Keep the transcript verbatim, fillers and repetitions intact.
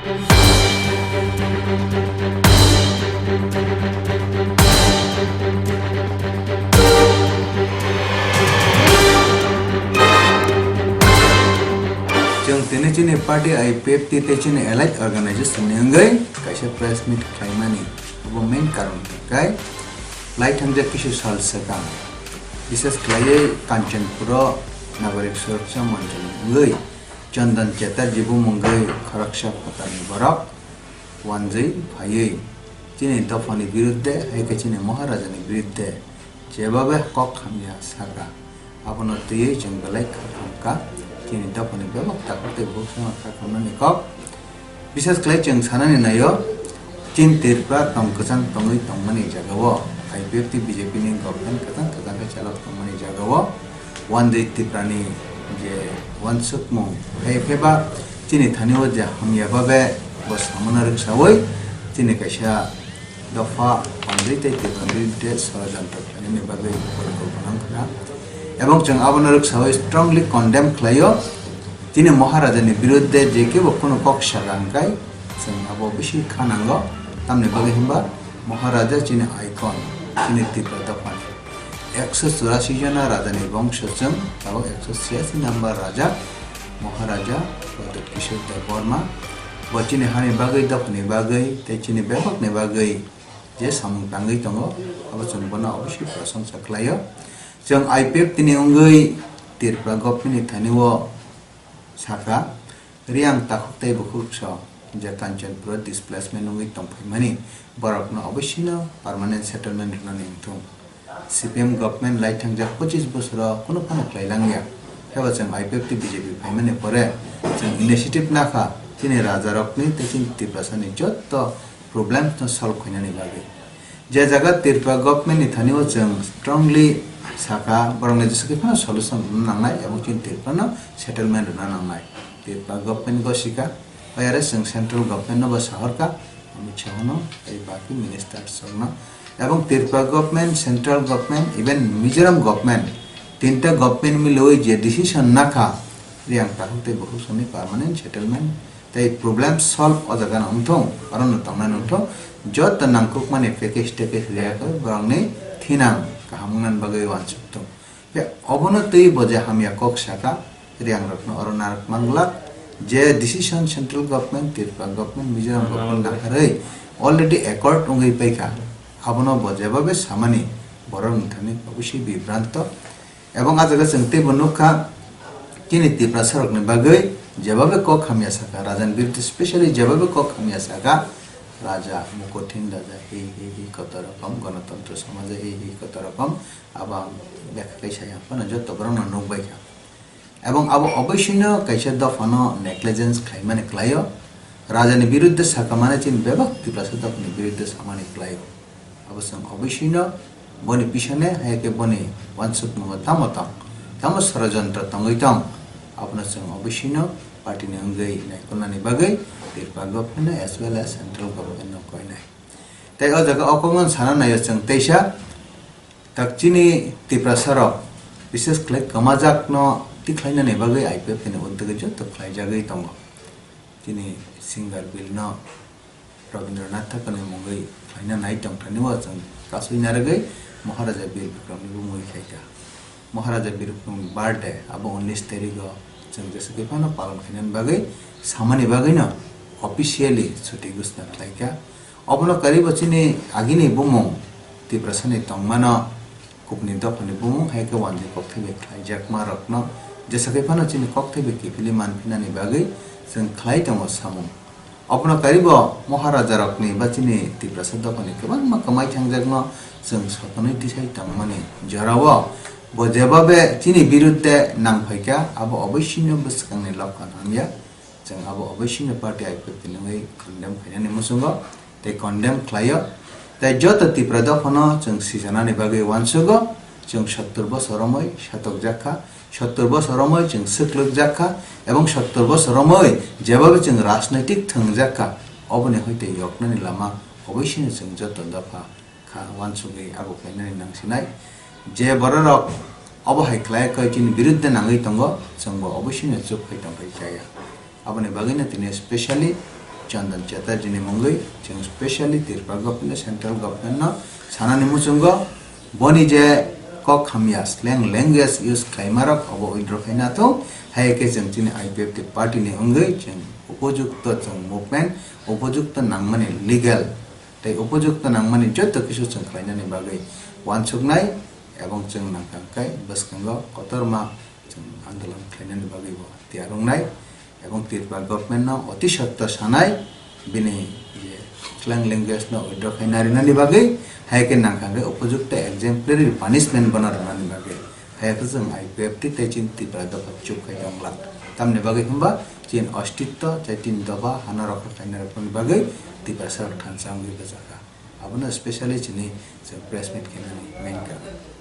Chwng tini chini party I P F T tei chini allied organization ni wngwi kaisa press meet khlaimani, abo main karon hwnkhe lai thangjak kisu sal swkang, bises khlaiwi Kanchanpuro Nagorik Suraksha Manch ni wngwi Chandan Chatterjee bumungwi khoroksa phatarni borok wanjwi phaiwi chini dophani birudde hai khe chini Maharajani birudde jebabe kok hamya sakha, abono twiwi chwng belai kha khamkha. Chini dophani bebak takhuk tei bukhuk songno kha khamnani kok. Bises khlai chwng sanani naio, chini Tripura tong kwchang tongwi tongmani jagao, I P F T B J P ni government kwchang kwchang khe chalok tongmani jagao, One Day Tripura ni je uansukmung hai pheba chini thani o je hamya babe bo samano rwksaui chini kaisa dopha pondri tei tei pondri de sorojontro khlainani bagwi porikolpona wngkha. Ebong chwng abono rwksaui strongly condemn khlaio. Chini Maharajani birudde je kebo kunu kok saga hwnkhe chwng abo bisi kha nango, tamni bagwi hwnba Maharaja chini icon, chini Tripura dophani. Ekso churasi jona rajani bongso chwng, tabuk ekso chiyasi number raja Maharaja Pradyut Kishore Debbarma. Bo chini hani bagwi, dophani bagwi, tei chini bebakni bagwi je samung tangwi tongo, abo chwng bono obviously prosongsa khlaio. Chwng I P F T ni wngwi Tripura government ni thani o sakha, Riyang takhuk tei bukhuk so je Kanchanpur o displacement wngwi tongphaimani borokno oboisino permanent settlement rwnani wngthung. C P M government lai thangjak pochis bosoro kunu phano khlai langya. Heba chwng I P F T B J P phaimani pore chwng initiative nakha chini rajarokni tei chini Tiprasani jotto problems no solve khainani bagwi. Je jaga Tripura government ni thani o chwng strongly sakha, borokni jesa khe phano solution rwna nangnai, ebong chini Tripura no settlement rwna nangnai. Tripura government go sika, oyare chwng central government no bo sahorkha, Amit Shah no, tei baki ministers rok no. Ebong Tripura government, central government, even Mizoram government, tinta government miloi je decision nakha, Riyang takhuk tei bukhuk songni permanent settlement tei problem solve o jaga no wngthung, aro no tongnai wngthung, joto nangkukmani package tekej riyakhe borokni thinang kaham wngnani bagwi uansuk thung. Khe obono twi bo je hamya kok sakha, Riyang rokno oro narwk manglak, je decision central government, Tripura government, Mizoram government naharwi already accord wngwi paikha, abono bo jebabe samani borok wngthani obviously bibranto. Ebong ah jaga chwng teibo nukha, chini Tiprasa rokni bagwi jebabe kok hamya sakha, rajani biruddhe specially jebabe kok hamya sakha, raja mukothin raja hi hi hi koto rokom, gonotontro somaje hi hi koto rokom, abo ang bekha kai saya phano joto borokno nukbaikha. Ebong abo oboisino kaisa dophano negligence khlaimani khlaio, rajani biruddhe sakha mane chini bebak Tiprasa dophani biruddhe samani khlaio. Abo chwng oboisino boni pisane hai khe boni uansukmungo tamo tong, tamo sorojontro tongwi tong, abono chwng oboisino party ni wngwi naikolnani bagwi Tripura government as well as central government no koinai. Tei o jaga o kokno sana naio chwng teisa tak chini Tiprasa rok, bises khlai kwmajakno tikhlainani bagwi I P F T ni uddogwi joto khlaijagwi tongo. Chini singer bill no Rabindranath Thakurni mungwi khlaina nai tongthani o chwng kasui narwgwi Maharaja Bir Bikramni bumungwi khaikha. Maharaja Bir Bikramni birthday abo unnish tarikh o chwng jesa khe phano palon khainani bagwi samani bagwino officially chuti ghosna khlaikha. Obono kwrwibo chini agini bumung Tiprasani tongmano Kubuni dophani bumung hai khe wanjwi kokthai bai khlaijakma rokno jesa khe phano chini kokthai bai kiphilwi manphinani bagwi chwng khlai tongo samung. Obono karibo Maharaja rokni ba chini Tiprasa dophani kwbangma kwmai thangjakno chwng sotonwi tisai tongmani jorao bo jeba be chini birudde nangphaikha, abo oboisino bwskangni lokha hamya. Chwng abo oboisino party I P F T ni wngwi condemn khainani muchungo tei condemn khlaio. Tei joto Tipra dophano chwng sijanani bagwi uansugo, chwng sottor bosor romwi satokjak kha, sottor bosor romwi chwng swklwkjak kha, ebong sottor bosor romwi jebabo chwng rajnoitik thwngjak kha, oboni hoite yoknani lama oboisino chwng joto dopha kha uansugwi abo khlainani nangsinai. Je bororok obo hai khlai khe chini birudde nangwi tongo, chwngbo oboisino chuk khai tongphai chaya. Aboni bagwino tini specially Chandan Chatterjee ni mungwi chwng specially Tripura government, central government no sanani muchungo boni je kok hamya slang language use khlaimarok obo withdraw khaina thung, hai khe chwng chini I P F T party ni wngwi chwng upojukto chwng movement, upojukto nangmani legal tei upojukto nangmani joto kisu chwng khlainani bagwi uansuknai, ebong chwng nangkha khe bwskango kotorma chwng andolon khlainani bagwi bo tiyar wngnai, ebong Tripura government no oti sotto sanai, bini je slang language no withdraw khaina rinani bagwi, hai khe nangkha khe upojukto exemplary punishment bono rwnani bagwi. Hai khe chwng I P F T tei chini Tripura dopha chuk khai tongla. Tamni bagwi hwnba chini ostitto tei chini dopha hano rokha khaina rokni bagwi Tiprasa rok thansa wngwi bwjakha. Abono specially chini chwng press meet khainani main karon.